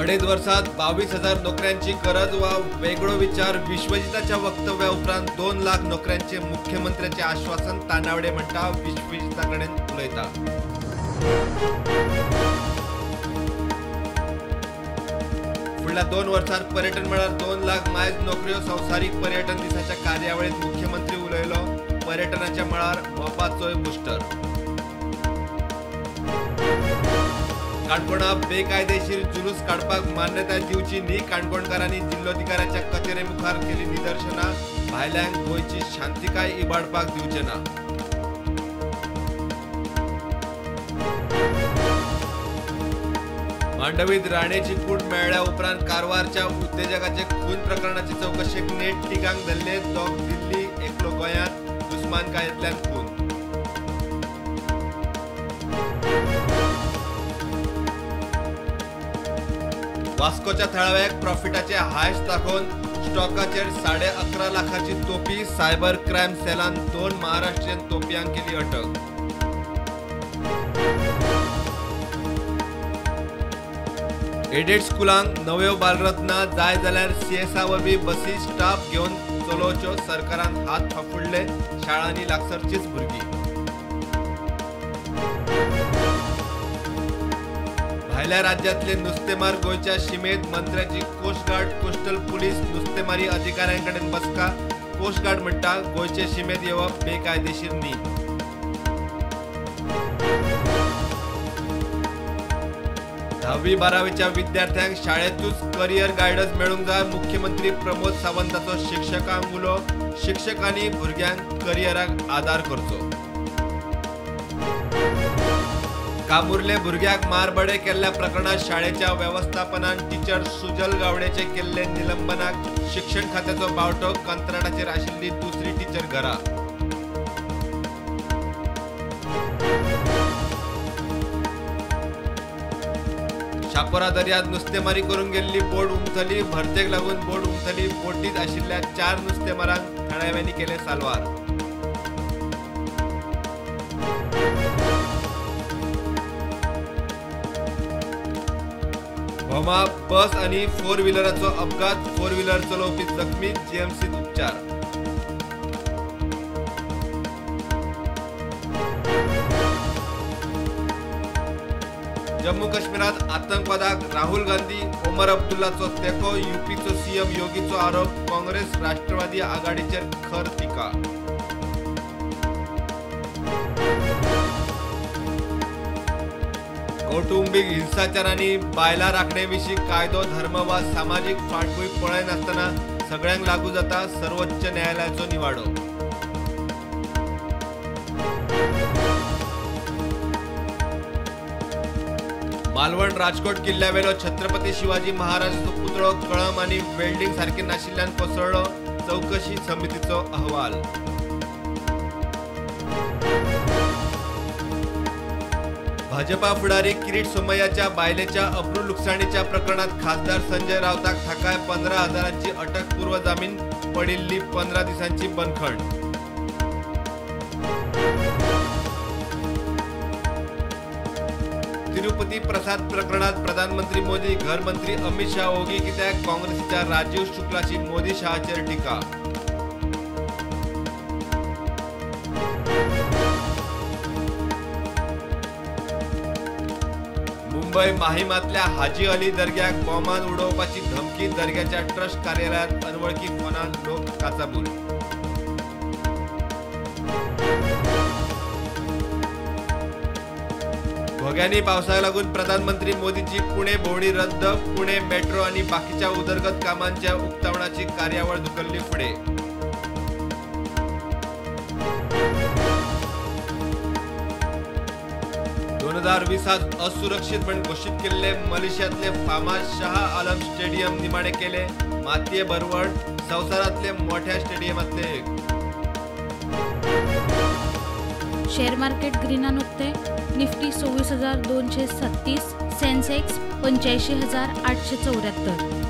अडेज वर्सात 22,000 नोकऱ्यांची गरज वा वेगळो विचार विश्वजिताच्या वक्तव्या उपरांत 2 लाख नोकऱ्यांचे मुख्यमंत्र्याचे आश्वासन तानावडे म्हणटा विश्वजिता कडेन उलयता। फुडल्या 2 वर्सात पर्यटन मळार 2 लाख मायज नोकऱ्यो संवसारीक पर्यटन दिसाच्या कार्यावळीत मुख्यमंत्री उलयलो। पर्यटनाच्या मळार मोपाचोय बुस्टर। काणकोणा बेकायदेशीर जुलूस काडपाक मान्यताय दिवची न्ही काणकोणकारांनी जिल्लोधिकाऱ्याच्या कचेरे मुखार केली निदर्शनां। भायल्यांक गोंयची शांतिकाय इबाडपाक दिवचे ना। मांडवीत राणेची कूड मेळ्ळ्या उपरांत कारवारच्या उद्देजकाचे खून प्रकरणाची चवकशेक नेट तिगांक धरले। दोग दिल्ली, एकलो गोंयांत, दुस्मानकायेंतल्यान खून। वास्कोच्या थळाव्याक प्रॉफिटाचे हायस दाखोवन स्टॉकाचेर 11.5 लाखाची तोपी। सायबर क्रायम सेलान 2 महाराष्ट्रीयन तोपयांक केली अटक। एडेड स्कुलांक नव्यो बालरत्ना जाय जाल्यार सीएसआ वरवीं बसी स्टाफ घेवन चलोवच्यो सरकारान हात फाफुडले। शाळांनी लागसरचीच भुरगीं। भायल्या राज्यांतले नुस्तेमार गोंयच्या शिमेत मंत्र्याची कोस्ट गार्ड कोस्टल पुलीस नुस्तेमारी अधिकाऱ्यांकडेन बसका। कोस्ट गार्ड म्हणटा गोंयचे शिमेत येवप बेकायदेशीर न्ही। धावी बारावीच्या विद्यार्थ्यांक शाळेतूच करियर गायडन्स मेळूंक जाय। मुख्यमंत्री प्रमोद सावंताचो शिक्षकांक उलो। शिक्षकांनी भुरग्यांक करियराक आदार करचो। कामुर्ले भुरग्याक मारबडे केल्ल्या प्रकरणात शाळेच्या वेवस्थापनान टीचर सुजल गावडेचे केल्ले निलंबनाक शिक्षण खात्याचो बावटो। कंत्राटाचेर आशिल्ली दुसरी टीचर घरा। शापोरा दर्यात नुस्तेमारी करूंक गेल्ली बोट उमथली। भरतेक लागून बोट उमथली। बोटीत आशिल्ल्या 4 नुस्तेमारांक थळाव्यांनी केले साल्वार। भोमा बस आणि 4 व्हीलराचो अपघात। 4 व्हीलर चलोवपी जखमी, जीएमसीत उपचार। जम्मू काश्मीरात आतंकवादाक राहुल गांधी, ओमर अब्दुल्लाचो तेंको। यूपीचो सीएम योगीचो आरोप। काँग्रेस राष्ट्रवादी आघाडीचेर खर टीका। कौटुंबीक हिंसाचार आनी बायलां राखणे विशीं कायदो धर्म वा सामाजीक फाटभूंय पळयनासतना सगळ्यांक लागू जाता। सर्वोच्च न्यायालयाचो निवाडो। मालवण राजकोट किल्ल्यावेलो छत्रपती शिवाजी महाराजाचो पुतळो कळम आनी वेल्डिंग सारके नाशिल्ल्यान कोसळ्ळो। चवकशी समितीचो अहवाल। भाजपा फुडारी किरीट सोमय्याच्या बायलेच्या अब्रू लुकसाणीच्या प्रकरणात खासदार संजय राऊताक थाकाय। 15,000 अटकपूर्व जामीन, पडिल्ली 15 दिसांची बंदखण। तिरुपती प्रसाद प्रकरणात प्रधानमंत्री मोदी, घरमंत्री अमित शाह ओगी कित्याक? काँग्रेसीच्या राजीव शुक्लाची मोदी शहाचेर टीका। मुंबय माहिमातल्या हाजी अली दर्ग्याक बॉमान उडोवपाची धमकी। दर्ग्याच्या ट्रस्ट कार्यालयात अनवळखी फोनान लोक काचाबूल। घोग्यांनी पावसाक लागून प्रधानमंत्री मोदीची पुणे भोंवडी रद्द। पुणे मेट्रो आणि बाकीच्या उदरगत कामांच्या उक्तावणाची कार्यावळ धुकल्ली फुडें। 2020 असुरक्षित म्हण घोशीत केल्ले मलेशियांतले फामाद शाह आलम स्टेडियम निमाणे केले मातये भरवण। संवसारांतले मोठ्या स्टेडियमांतले एक। शेअर मार्केट ग्रीनान उक्ते। निफ्टी 26,236, सेन्सेक्स 85,874।